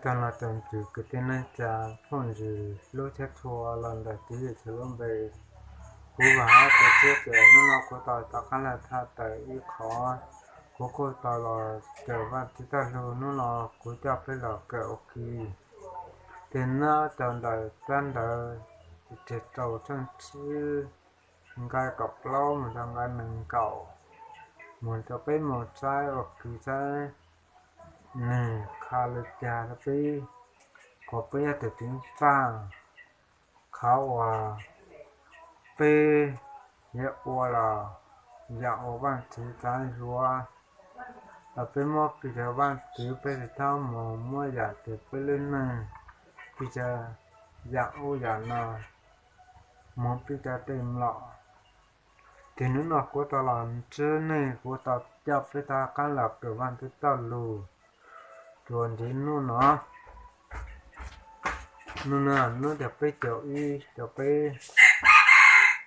Tag los tau ntxiv kwv tij neej tsa phooj ywg hlub thiab tshua los ntawm tib yam txhua lub npe. Kuv vam thiab cia siab tias hnub no kuv tau rov qab los tham tawm ib qho. Kuv kuj tau los kawm Vaj Tswv txoj lus, hnub no kuv coj peb los kawm ua ke. Ces nyob rau ntawm tsab ntawv Tswv Tau tshooj tsib nqai kaum plaub mus rau nqai nees nkaum, mus rau peb mus saib ua ke saib nws qhia li cas rau peb, kom peb yog tus ceev faj. Qhov uas peb yuav ua los yam uas Vaj Tswv txav yuav, los peb muab piv rau Vaj Tswv, peb tsis txhob mus muab yam twg peb lub neej piv rau yam ub yam no, mus piv rau tej mlom. Ces hnub no kuv tau los ntsib nej, kuv tau coj peb rov qab los kawm Vaj Tswv txoj lus dua ntxiv hnub no. Hnub no hnub tim peb caug ib, rau peb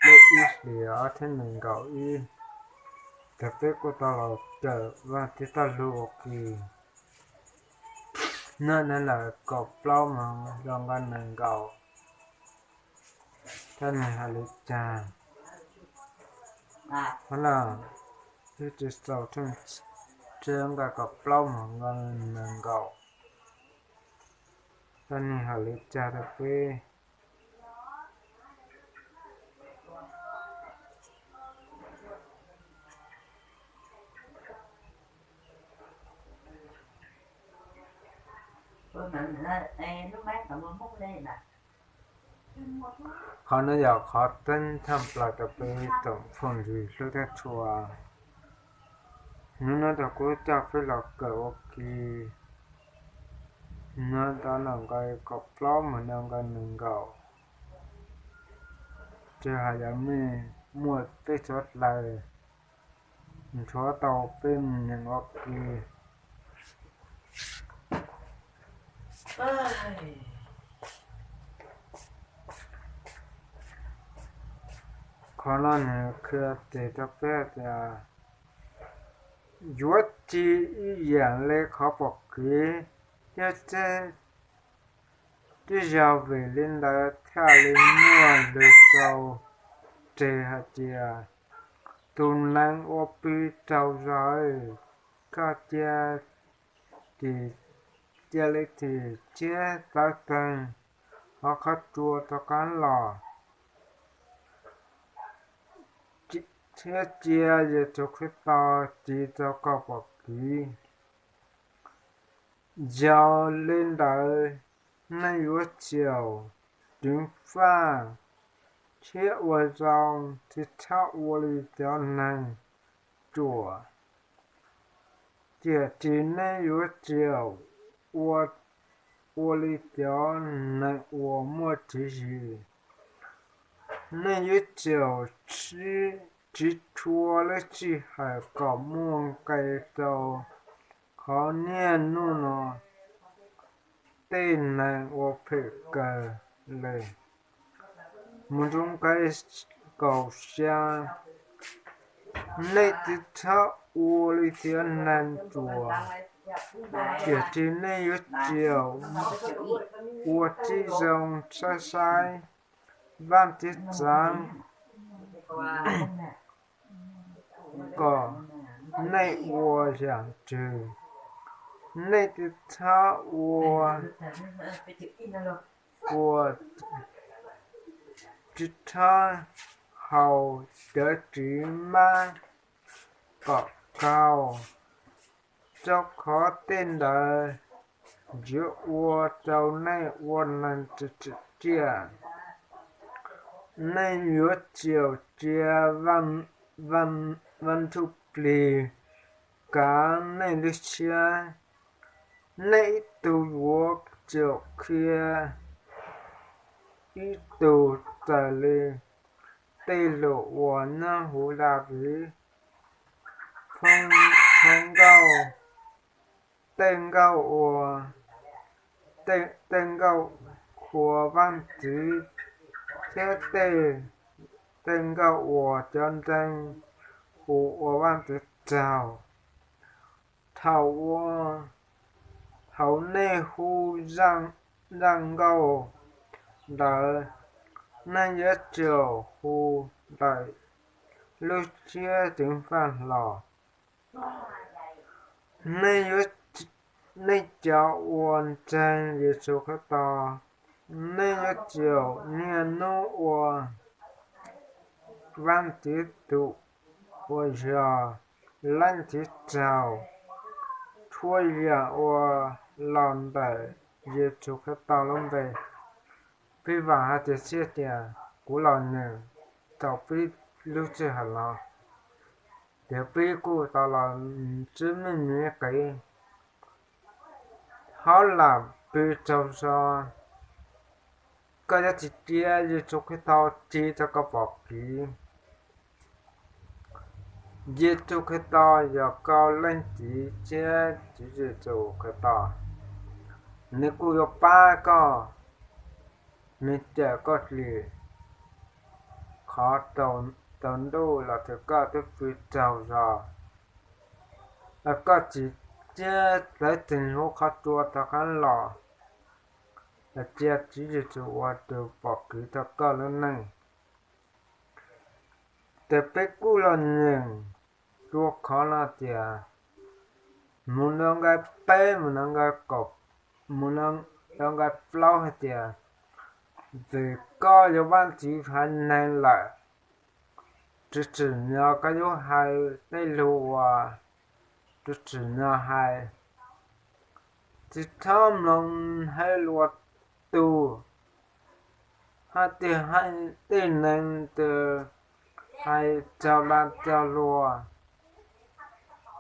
lub ib hlis ob txhiab nees nkaum ib, ces peb kuj tau los kawm Vaj Tswv txoj lus ua ke. Nyob rau nqai kaum plaub mus rau nqai nees nkaum, thiab nws hais li cas? Qhov no, Tswv Tau tshooj tsib nqai kaum plaub mus rau nqai nees nkaum, thiab nws hais li cas rau peb? Qhov no yog qhov tseeb tshaj plaws rau peb tsoom phooj ywg hlub thiab tshua. Hnub no rau kuv coj peb los kawm ua ke, nyob rau nqai kaum plaub mus rau nqai nees nkaum. Tsis hais yog nej muaj tej suav dlawg nthuav tau peb mus nyeem ua ke. Qhov no nws qhia txog rau peb tias yuav tsis ib yam li qhov pom kev thiab teb. Twb yog vim li ntawd thiaj li muaj lus sau tseg hais tias tus neeg uas pw raug zog, koj cia li, cia li thim thiab txawv txeeg hauv qhov tsua rov qab los, thiab cia Yexus Khetos tsim txog koj pom kev. Yog li ntawd, nej yuav tsum ceev faj thiab ua zoo, tsis txhob ua li cov neeg ruam. Tiam sis nej yuav tsum ua li cov neeg uas muaj tswv yim. Nej yuav tsum tsis tshua lub sij hawm kom muaj nqis rau qhov niaj hnub no tej neeg uas phem kawg li. Mus rau nqai kaum xya, nej tsis txhob ua li cov neeg ruam, tiam sis nej yuav tsum ua tib zoo saib saib Vaj Tswv txav kom nej ua yam twg. Nej tsis txhob ua, ua, tsis txhob haus cov txiv mab kom qaug, rau qhov tej ntawd yuav ua rau nej ua neeg tsis tsim txiaj. Nej yuav tsum cia Vaj Ntsuj Plig kav nej lub siab. Nej ib tug yuav tsum qhia ib tug raws li tej lus uas nyob huv Daviv phau nkauj, tej nkauj ua, tej nkauj qhuas Vaj Ntxwv, thiab tej nkauj uas cov ntseeg hu ua Vaj Ntxwv tsaug. Thaum ua Thaum nej hu zaj nkauj ntawd, nej yuav tsum hu ntawm lub siab ceev faj los. Nej cov uas ntseeg Yexus Khetos, nej yuav tsum niaj hnub ua Vaajtswv tus uas yog Leej Txiv raug txhua yam uas los ntawm Yexus Khetos lub npe. Peb vam hais tias txhij tias kuv los nyeem tau peb lub sij hawm no, tias peb kuj tau los ntsib meej me kev hauj lwm pw tsaug zog. Koj yuav tsis cia Yexus Khetos ris rau koj pom kev. Yexus Khetos yog koj Leej Txiv thiab Tswv Yexus Khetos, nws kuj yuav pab koj, nws cawm koj dim qhov tsaus ntuj los txog koj twb pw tsaug zog, los koj tsis txawj txeeg huv qhov tsua rov qab los, los cia Tswv Yexus ua tus pom kev rau koj lub neej. Ces peb kuj los nyeem dua qhov no tias, mus rau nqai peb mus rau nqai kaum, mus rau nqai plaub hais tias, vim koj yog Vaajtswv haiv neeg lawm, tsis tsim nyog koj yuav hais tej lug uas tsis tsim nyog hais. Tsis txhob mloog haiv luag tug, hais tias hais tej neeg twg hais txog dag txog luag,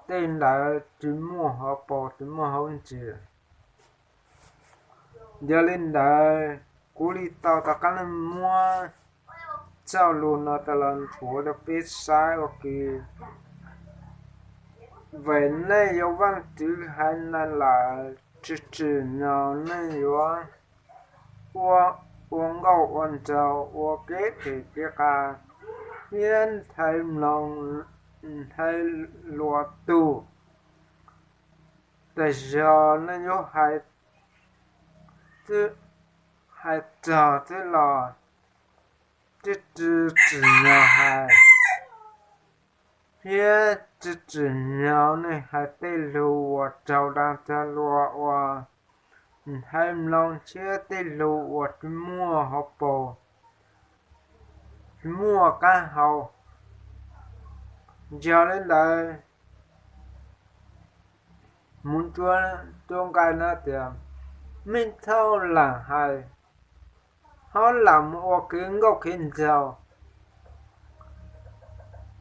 tej ntawd tsis muaj hauv paus tsis muaj hauv ntsis. Yog li ntawd, kuv li tau rov qab muab zaj lus no tau los nthuav rau peb saib ua ke. Vim nej yog Vaajtswv haiv neeg lawm, tsis tsim nyog nej yuav ua nkauj ua nraug, ua kev them kev qas, thiab nthe mloog nthe luag tug. Txawm yog nej yuav hais txog xwb los, tsis tsim nyog hais, thiab tsis tsim nyog nej hais tej lug uas txog dag txog luag, uas nthe mloog, thiab tej lug uas tsis muaj hauv paus, tsis muaj qab hau. Yog li ntawd, mus rau nqai no tias, mej txhob lam hais, txhob lam mus ua kev nkauj kev nraug,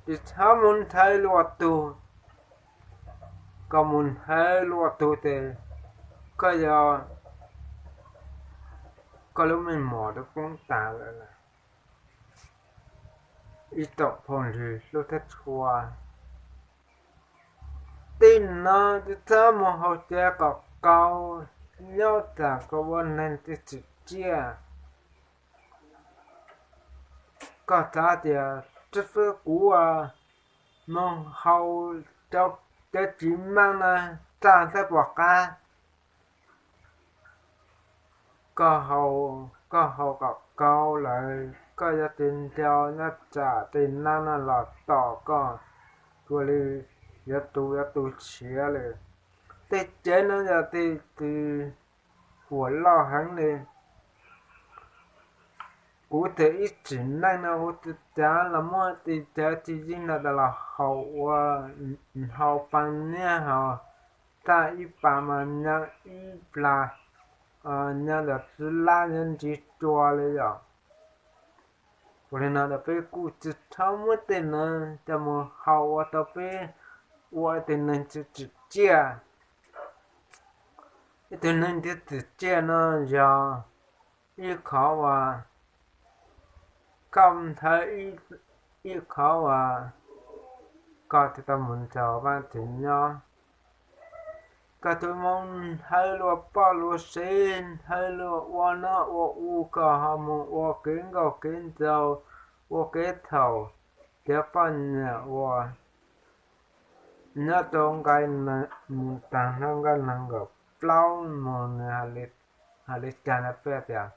tsis txhob mus nthe luag tug. Koj mus nthe luag tug ces koj yog, koj lub meej mom twb poob tas lawm. Ib tsoom phooj ywg hlub thiab tshua, tej no tsis txhob mus haus cawv kom kau, nyob tsam koj ua neeg tsis tsim txiaj. Koj xav tias tsis pub kuv mus haus rau cov tsis meej no tag nrho pom qab. Koj haus kom kau lawm, koj yuav tsis nco nyob tsam tej nab no los tom koj, ua li yuav tu yuav tu siav li. Tej tsev no yog tej tsev huam loj heev li. Kuv thaum ib tsim neej no kuv tsis xav los muab tej cawv tsis yeej no los haus ua, haus paj niab ho, tag ib pas mas nyob ib plag, nyob los txwv lab nyob ntsiv rua li yom. Ua li no los peb kuj tsis txhob muab tej no coj mus haus ua rau peb ua tus neeg tsis tsim txiaj. Ib tug neeg tsis tsim txiaj no yog ib qhov uas koj nthe, ib qhov uas koj tsis tau mus nrog Vaajtswv nyob. Koj tus moo nthe luag poj luag sev, nthe luag ua no ua u, koj ho mus ua kev nkauj kev nraug, ua kev thaum cov poj niam uas nyob rau nqai, mus tag nrho nqai nees nkaum plaub moog nws has li cas na, peb tias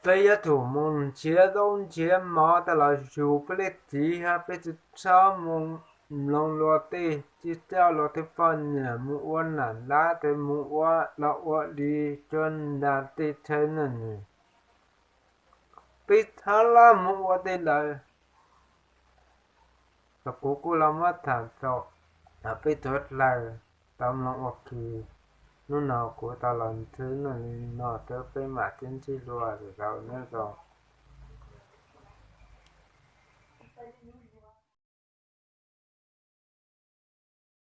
peb yuav tsum moog nrhiav zaub nrhiav mov tas los yug peb leej txiv hab peb tsi txhob moog mloog luag tej tsi txhob luag tej poj niam moog ua nam ntab tes moog ua los ua li cuag nrag tej chaw nwj nwg. Peb txhob lab moog ua tej lawm. Kuv kuj los muab thaam rua peb txhua dlawg tau mloog ua ke. Nub no kuv tau los ntxhw nuj li no rua peb maam sib ntsib dlua lwm zaus nawb zoo.